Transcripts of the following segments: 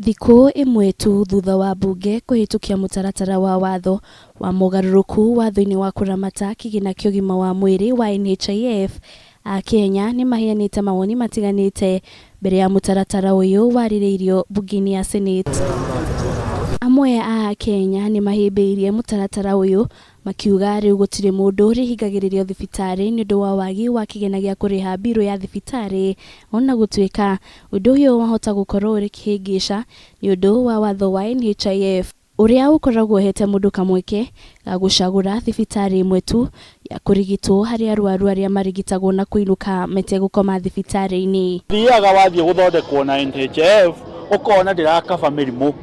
Thikũ ĩmwe tu thutha wa mbunge kũhĩtũkia mũtaratara wa watho wa mogarũrũku watho-inĩ wa kũramata kĩgĩna kĩa ũgima wa mwĩrĩ wa NHIF, Akenya nĩ maheanĩte mawoni matiganĩte mbere ya mũtaratara ũyũ warĩrĩirio mbunge-inĩ ya Senate. Amwe a Akenya nĩ mahĩmbĩirie mũtaratara ũyũ makiuga rĩu gũtirĩ mũndũ ũrĩhingagĩrĩrio thibitarĩ nĩ ũndũ wa wagi wa kĩgĩna gĩa kũrĩha mbirũ ya thibitarĩ, ona gũtuĩka ũndũ ũyũ wahota gũkorwo ũrĩ kĩhĩngĩca nĩ ũndũ wa watho wa NHIF ũrĩa ũkoragwo ũhete mũndũ kamweke ga gũcagũra thibitarĩ ĩmwe tu ya kũrigitwo harĩ arwaru arĩa marigitagwo na kũinũka metegũkoma thibitarĩ-inĩ. Thiaga wathiĩ gũthondekwo na NHIF, ũkona ndĩrakaba mĩrimũ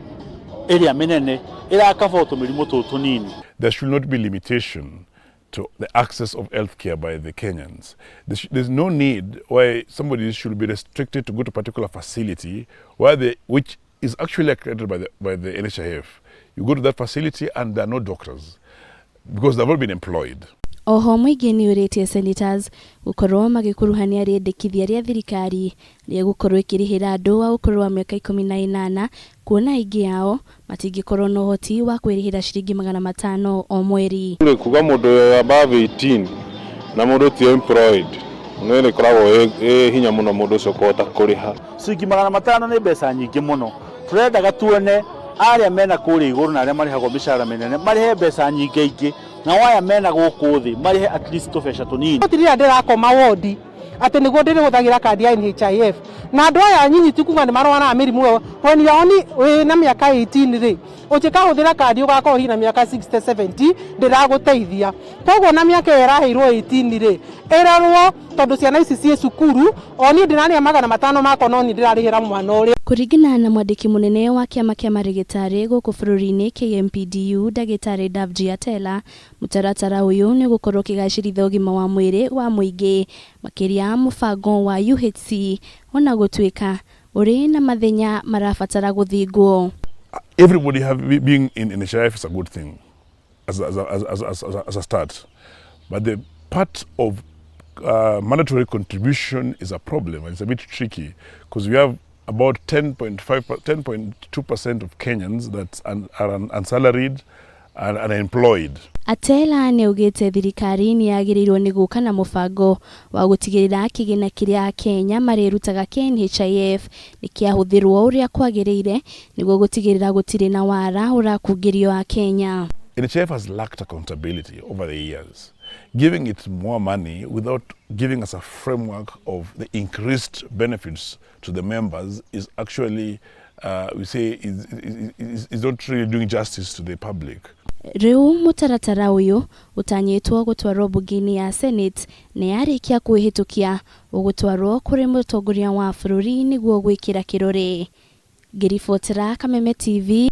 ĩrĩa mĩnene, ĩrakaba o tũmĩrimũ tũtũ tũnini. There should not be limitation to the access of healthcare by the Kenyans. There's no need why somebody should be restricted to go to a particular facility which is actually accredited by the NHIF. You go to that facility and there are no doctors because they've not been employed. Oho mũingĩ nĩ ũrĩtie senators gũkorwo magĩkuruhania rĩendekithia rĩa thirikari rĩa gũkorwo ĩkĩrĩhĩra andũ a ũkũrũ wa mĩaka 18, kuona aingĩ ao matingĩkorwo na ũhoti wa kwĩrĩhĩra ciringi 500 o mweri. Rĩ kuga mũndũ above 18 na mũndũ ti employed, nĩ ĩkoragwo ĩ hinya mũno mũndũ ũcio kũhota kũrĩha. Ciringi 500 nĩ mbeca nyingĩ mũno. Tũrendaga tuone arĩa mena kũrĩa igũrũ na arĩa marĩhagwo mĩcara mĩnene marĩhe mbeca nyingĩ ingĩ, nao aya mena gũkũ thĩ marĩhe at least tũbeca tũnini. Gũtirĩ ndĩrakoma wodi atĩ nĩguo ndĩrĩhũthagĩra kandi ya NHIF, na andũ aya nyinyi ti kuga nĩ marwaraga mĩrimũ ĩyo. When you are only wĩna mĩaka 18 rĩ, ũngĩkahũthĩra kandi ũgakorwo hihi na mĩaka 60, 70, ndĩragũteithia. Koguo na mĩaka ĩyo ĩraheirwo 18 rĩ, ĩrorwo, tondũ ciana ici ciĩ cukuru. O niĩ ndĩrarĩha 500 makwa, no niĩ ndĩrarĩhĩra mwana ũrĩa. Kũringana na mwandĩki mũnene wa kĩama kĩa marĩgĩtarĩ gũkũ bũrũri-inĩ KMPDU, ndagĩtarĩ Davji Atela, mũtaratara ũyũ nĩ ũgũkorwo ũkĩgacĩrithia ũgima wa mwĩrĩ wa mũingĩ, makĩria mũbango wa UHC, ona gũtuĩka ũrĩ na mathenya marabatara gũthingwo. Everybody being in NHIF is a good thing as a start. But the part of mandatory contribution is a problem. It's a bit tricky because we have about 10.5, 10.2% of Kenyans that are unsalaried and unemployed. Atela nĩ augĩte thirikari nĩ yagĩrĩirwo nĩ gũka na mũbango wa gũtigĩrĩra kĩgĩna kĩrĩa Akenya marĩrutaga kĩa NHIF nĩ kĩahũthĩrwo ũrĩa kwagĩrĩire, nĩguo gũtigĩrĩra gũtirĩ na wara ũrakungĩrio Akenya. NHIF has lacked accountability over the years. Giving it more money without giving us a framework of the increased benefits to the members is actually, we say, is not really doing justice to the public. Rĩu mũtaratara ũyũ ũtanyĩtwo gũtwarwo mbunge-inĩ ya Senate, na yarĩkia kwĩhĩtũkia ũgũtwarwo kũrĩ mũtongoria wa bũrũri nĩguo gwĩkĩra kĩrore. Ngĩribotera Kameme TV.